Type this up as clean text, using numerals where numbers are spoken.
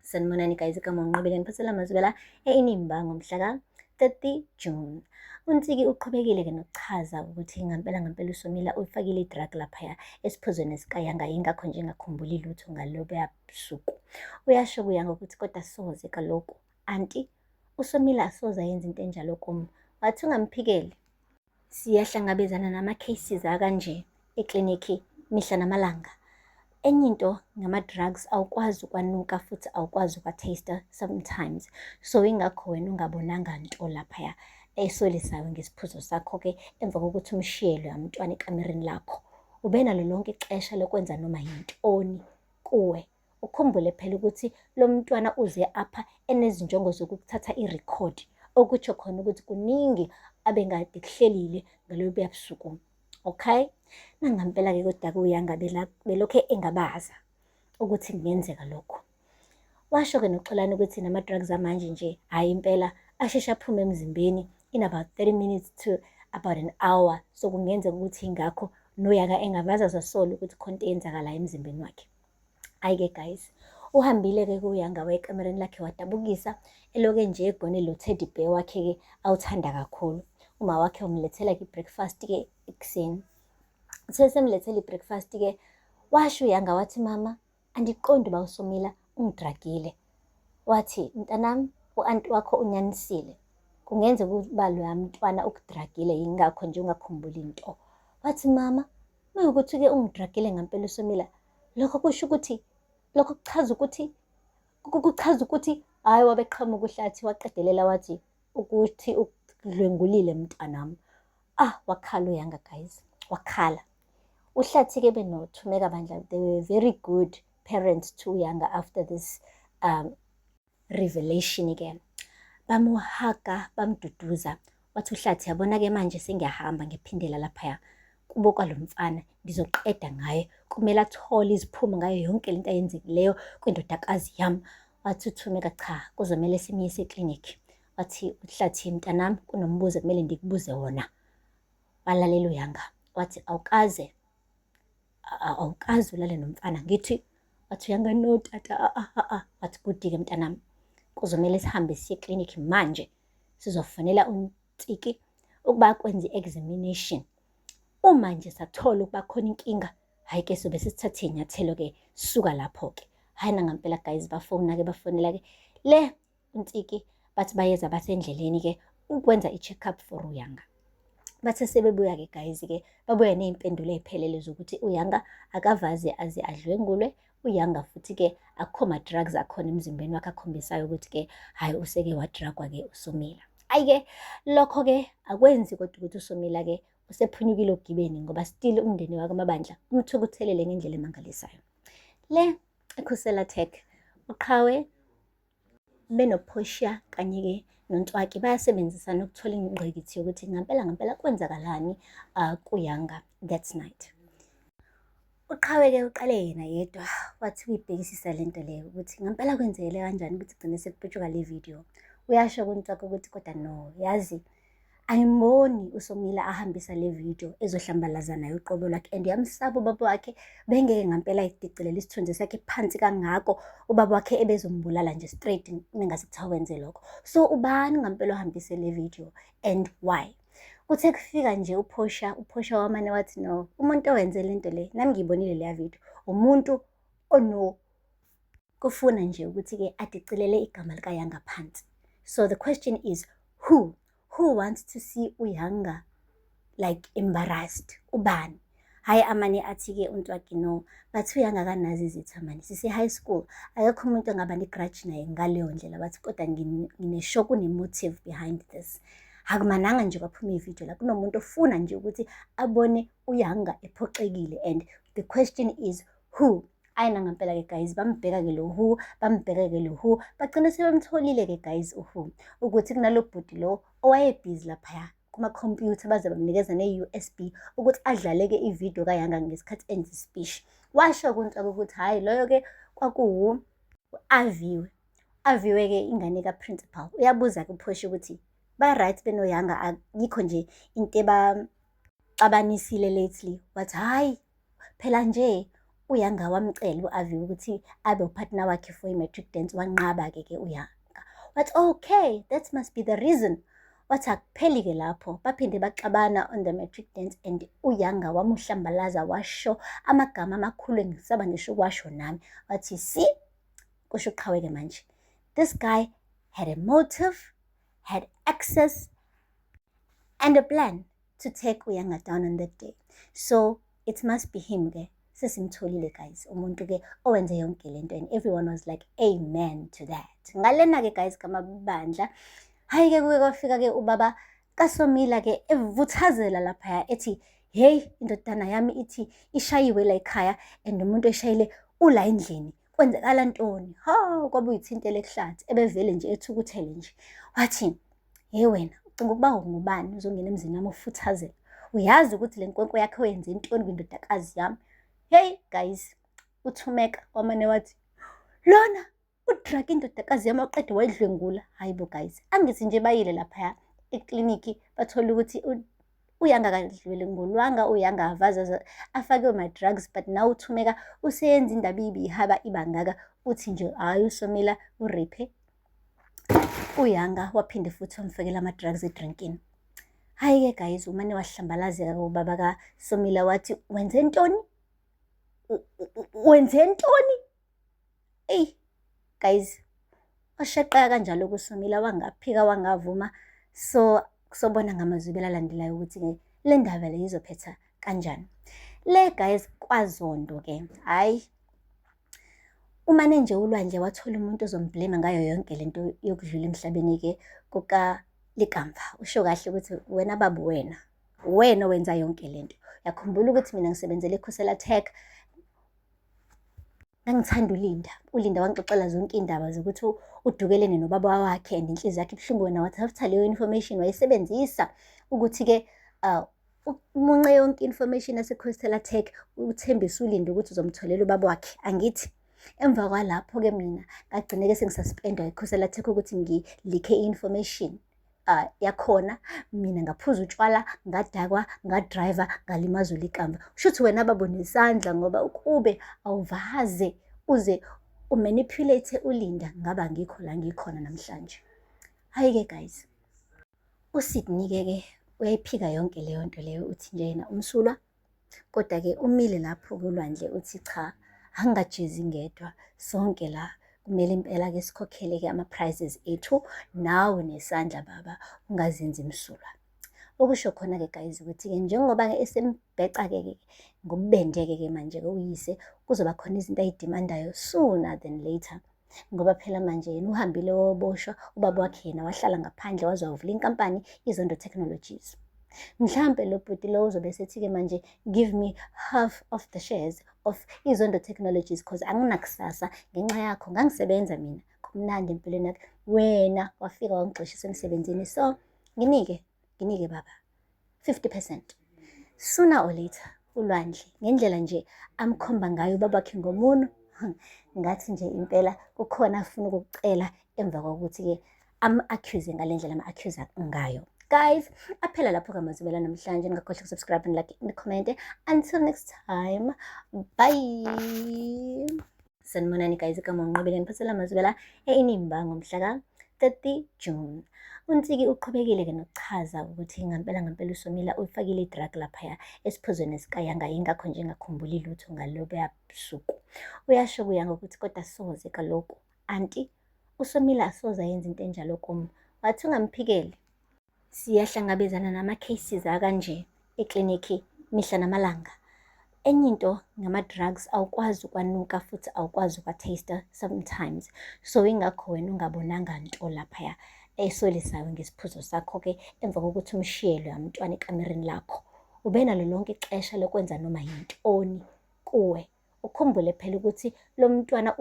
Sanibonani guys, igama uNqobile, ngiphathela amazwi la e-Inimba ngomhla ka-30 June. UNtsiki uqhubekile-ke nokuchaza ukuthi ngampela ngampela uSomila uyifakile i-drug laphaya esiphuzweni sikaYanga, yingakho nje engakhumbuli lutho ngalobuya busuku. Uyasho kuYanga ukuthi kodwa soze kaloku anti uSomila asoze ayenza into enjalo kum. Wathi ungamphikeli. Siyahlangabezana nama-cases akanje eklinikhi mihla namalanga. Enye into ngama-drugs, awukwazi ukwanuka futhi awukwazi ukwa-taste sometimes. So ingakho wena ungabonanga nto laphaya esolisayo ngesiphuzo sakho-ke emva kokuthi umshiye loya mntwana ekamereni lakho. Ubenalo lonke ixesha lokwenza noma yintoni kuwe. Ukhumbule phela ukuthi lo mntwana uze apha enezinjongo zokuthatha irekhodi, okutsho khona ukuthi kuningi abengade kuhlelile ngalobuya busuku. Okay? Nangampela-ke kodwa-ke uYanga belokhe engabaza ukuthi kungenzeka lokho. Washo-ke noXolani ukuthi nama-drugs amanje nje, hhayi impela asheshe aphume emzimbeni in about 30 minutes to about an hour. So kungenzeka ukuthi ingakho noYanga engabaza azasola ukuthi khona into eyenzakalayo emzimbeni wakhe. Hhayi-ke guys, uhambile-ke kuYanga waya ekamereni lakhe wadabukisa, eloke nje egone lo teddy bear wakhe-ke awuthanda kakhulu. Uma wakhe umlethela-ke i-breakfast-ke ekuseni. Uthe semlethela i-breakfast-ke, washo uYanga wathi, mama, andiqondi uba uSomila ungidragile. Wathi, mntanami, u-anti wakho unyanisile. Kungenzeka ukuba loya mntwana ukudragile, yingakho nje ungakhumbuli nto. Wathi, mama, mawukuthi-ke ungidragile ngampela uSomila, lokho kusho ukuthi, lokho kuchaza ukuthi, kuchaza ukuthi, hhayi wabeqhamuka uHlathi waqedelela wathi, ukuthi ukudlwengulile mntanami. Ah, wakhala uYanga guys, wakhala. UHlathi-ke benoThumeka bandla, they were very good parents to uYanga after this revelation-ke. Bamuhaga, bamduduza. Wathi uHlathi, yabona-ke manje sengiyahamba ngiphindela laphaya kubo kwalo mfana, ngizoqeda ngaye. Kumele athole iziphumo ngayo yonke lento ayenzekileyo kwindodakazi yami. Wathi uThumeka, cha, kuzomele simyise eklinikhi. Wathi uHlathi, mntanami, kunombuzo ekumele ndikubuze wona. Walalela uYanga, wathi awukaze awukaze ulale nomfana ngithi? Wathi uYanga, no tata, a. Wathi good-ke mntanami, kuzomele sihambe siye eklinikhi manje, sizofonela uNtsiki ukuba akwenze i-examination. Uma nje sathola ukuba khona inkinga, hhayi-ke sobe sesithathe iy'nyathelo-ke, suka lapho-ke. Hhayi nangampela guys, bafona-ke, bafonela-ke le uNtsiki, bathi bayeza basendleleni-ke ukwenza i-check-up for uYanga. Bathe sebebuya-ke guys-ke, babuya ney'mpendulo ey'phelele zokuthi uYanga akavaze aze adlwengulwe. UYanga futhi-ke akukho ma-drugs akhona emzimbeni wakhe akhombisayo ukuthi-ke hhayi useke wadragwa-ke uSomila. Hhayi-ke lokho-ke akwenzi kodwa ukuthi uSomila-ke usephunyukile ogibeni, ngoba still umndeni wakwaMabandla umthukuthelele ngendlela emangalisayo. Le eKhusela Tech, uQhawe benoPortia kanye-ke noNtswaki bayasebenzisana ukuthola ingqikithi yokuthi ngampela ngampela kwenzakalani kuYanga that night. UQhawe-ke uqale yena yedwa wathi uyibhekisisa lento leyo ukuthi ngampela kwenzekele kanjani ukuthi gcine sekuputshuka le video. Uyasho kuNtswaki ukuthi kodwa no, yazi angimboni uSomila ahambisa le video ezohlambalaza naye uqobo lwakhe, and uyamsaba ubaba wakhe, bengeke ngampela idicilele isithunzi sakhe phansi kangako, ubaba wakhe ebezombulala nje straight mengase kuthiwa wenze lokho. So ubani ngampela ohambise le video and why? Kuthe kufika nje uPortia, uPortia wamane wathi no, umuntu owenze lento le, nami ngiyibonile leya video, umuntu ono kufuna nje ukuthi-ke adicilele igama likaYanga phansi. So the question is, who wants to see uYanga like embarrassed? Ubani? Hhayi amane athi-ke uNtwaki no, bathi uYanga akanazo izitha mani, sise-high school, akekho umuntu ongaba ne-grudge naye ngaleyo ndlela. Bathi kodwa ngine-sure kune-motive behind this. Akumananga nje kwaphuma ividiyo la, kunomuntu ofuna nje ukuthi abone uYanga ephoxekile, and the question is who? Hhayi nangampela-ke guys, bambheka-ke lo who, bambheka-ke lo who, bagcina sebemtholile-ke guys uwho, ukuthi kunalo bhuti lo owayebhizi laphaya kumakhompyutha, baze bamnikeza ne-USB ukuthi adlale-ke ividiyo kaYanga ngesikhathi enza ispeech. Washo kuNtswaki ukuthi hhayi loyo-ke kwakuwu Aviwe. Aviwe-ke ingane ka-principal. Uyabuza-ke uPortia ukuthi ba-right benoYanga, akikho nje into ebaxabanisile lately. Wathi hhayi phela nje uYanga wamcela u-Aviwe ukuthi abe u-partner wakhe for i-matric dance, wanqaba-ke ke uYanga. Wathi okay, that must be the reason. Wathi akupheli-ke lapho, baphinde baxabana on the matric dance and uYanga wamuhlambalaza, washo amagama amakhulu engisaba ngisho ukuwasho nami. Wathi see, kusho uQhawe-ke manje, this guy had a motive, had access and a plan to take uYanga down on that day. So it must be him ke. Sesimtholile guys, umuntu ke owenze yonke lento, and everyone was like amen to that. Ngalena ke guys kamabandla, hayi ke kuke kwafika ke ubaba kaSomila ke evuthazela laphaya ethi hey, indodana yami ithi ishayiwe la ekhaya and umuntu eshayile ula endlini, kwenzekala ntoni? Ha, kwabe uyithintele ekuhlathi, ebevele nje ethukuthele nje. Wathi hey wena, ucinga ukuba ungubani uzongena emzini wami ufuthazela? Uyazi ukuthi le nkwenkwe yakhe oyenze intoni kwindodakazi yami? Hey guys, uThumeka wamane wathi lona u-drug indodakazi yami waqeda wayidlwengula. Hayi bo guys, angithi nje bayile laphaya ekliniki, bathola ukuthi uYanga akadlwengulwanga, uYanga avaze afake ma-drugs, but now uThumeka useyenza indaba ibi ihaba ibangaka, uthi nje hhayi uSomila u-rape uYanga, waphinde futhi wamfakela ama-drugs e-drinkini. Hhayi-ke guys, umane wahlambalazeka ubaba kaSomila wathi wenze ntoni? Wenze ntoni? Eyi guys, washaqeka kanjalo kuSomila, wangaphika wangavuma. So kusobona ngamazwibela alandelayo ukuthi-ke le ndaba le izophetha kanjani. Le guys kwaZondo-ke, hhayi umane nje uLwandle wathola umuntu ozom-blame ngayo yonke lento yokudlula emhlabeni-ke kukaLikamva. Usho kahle ukuthi wena baba, wena wena owenza yonke lento. Uyakhumbula ukuthi mina ngisebenzele eKhosela Tech, ngangithanda uLinda. ULinda wangixoxela zonke iy'ndaba zokuthi udukelene nobaba wakhe and inhliziyo yakhe ibuhlungu. Wena wathatha leyo information wayisebenzisa ukuthi-ke umunce yonke information yaseCoastela Tech, uthembise uLinda ukuthi uzomtholela ubaba wakhe, angithi? Emva kwalapho-ke mina ngagcine-ke sengi-suspendwa eCoastela Tech ukuthi ngi-leake i-information yakhona. Mina ngaphuza utshwala, ngadakwa, nga-drive, ngalimaza uLikamva. Kusho ukuthi wena baba unesandla, ngoba ukube awuvaze uze u-manipulate uLinda, ngaba ngikho la ngikhona namhlanje. Hhayi-ke guys, uSydney-ke ke uyayiphika yonke leyo nto leyo, uthi nje yena umsulwa, kodwa-ke umile lapho kulwandle, uthi cha, angingajezi ngedwa, sonke la kumele impela-ke sikhokhele-ke ama-prizes ethu, nawe nesandla baba, ungazenzi msulwa. Okusho khona-ke guys ukuthi-ke njengoba-ke esembheca-ke ke ngobubende-ke ke manje-ke uyise, kuzoba khona izinto ayi-demandayo sooner than later. Ngoba phela manje yena uhambile woboshwa, ubaba wakhe yena wahlala ngaphandle waze wavula inkampani iZondo Technologies. Mhlampe lo bhuti lo uzobe esethi-ke manje give me half of the shares of iZondo Technologies, cause anginakusasa ngenxa yakho, ngangisebenza mina kumnandi empilweni yakho, wena wafika wangixoshisa emsebenzini, so nginike nginike baba 50%. Sooner or later uLwandle ngendlela nje amkhomba ngayo ubabakhe ngomuno, ngathi nje impela kukhona afuna ukukucela emva kokuthi-ke am-accuse ngale ndlela ama-accuse ngayo. Guys, aphela lapho kamazwibela namhlanje. Ningakhohlwa uku-subscribe and like and comment. Until next time, bye. Sanibonani guys, igama uNqobile, ngiphathela amazwibela e-Inimba ngomhla ka-30 June. UNtsiki uqhubekile-ke nokuchaza ukuthi ngampela ngampela uSomila uyifakile i-drug laphaya esiphuzweni sikaYanga, yingakho nje engakhumbuli lutho ngalobuya busuku. Uyasho kuYanga ukuthi kodwa soze kaloku anti uSomila asoze ayenze into enjalo kum. Wathi ungamphikeli. Siyahlangabezana nama-cases akanje eklinikhi mihla namalanga. Enye into ngama-drugs, awukwazi ukwanuka futhi awukwazi ukwa-taste sometimes. So ingakho wena ungabonanga nto laphaya esolisayo ngesiphuzo sakho-ke emva kokuthi umshiye loya mntwana ekamereni lakho. Ubenalo lonke ixesha lokwenza noma yintoni kuwe. Ukhumbule phela ukuthi lo mntwana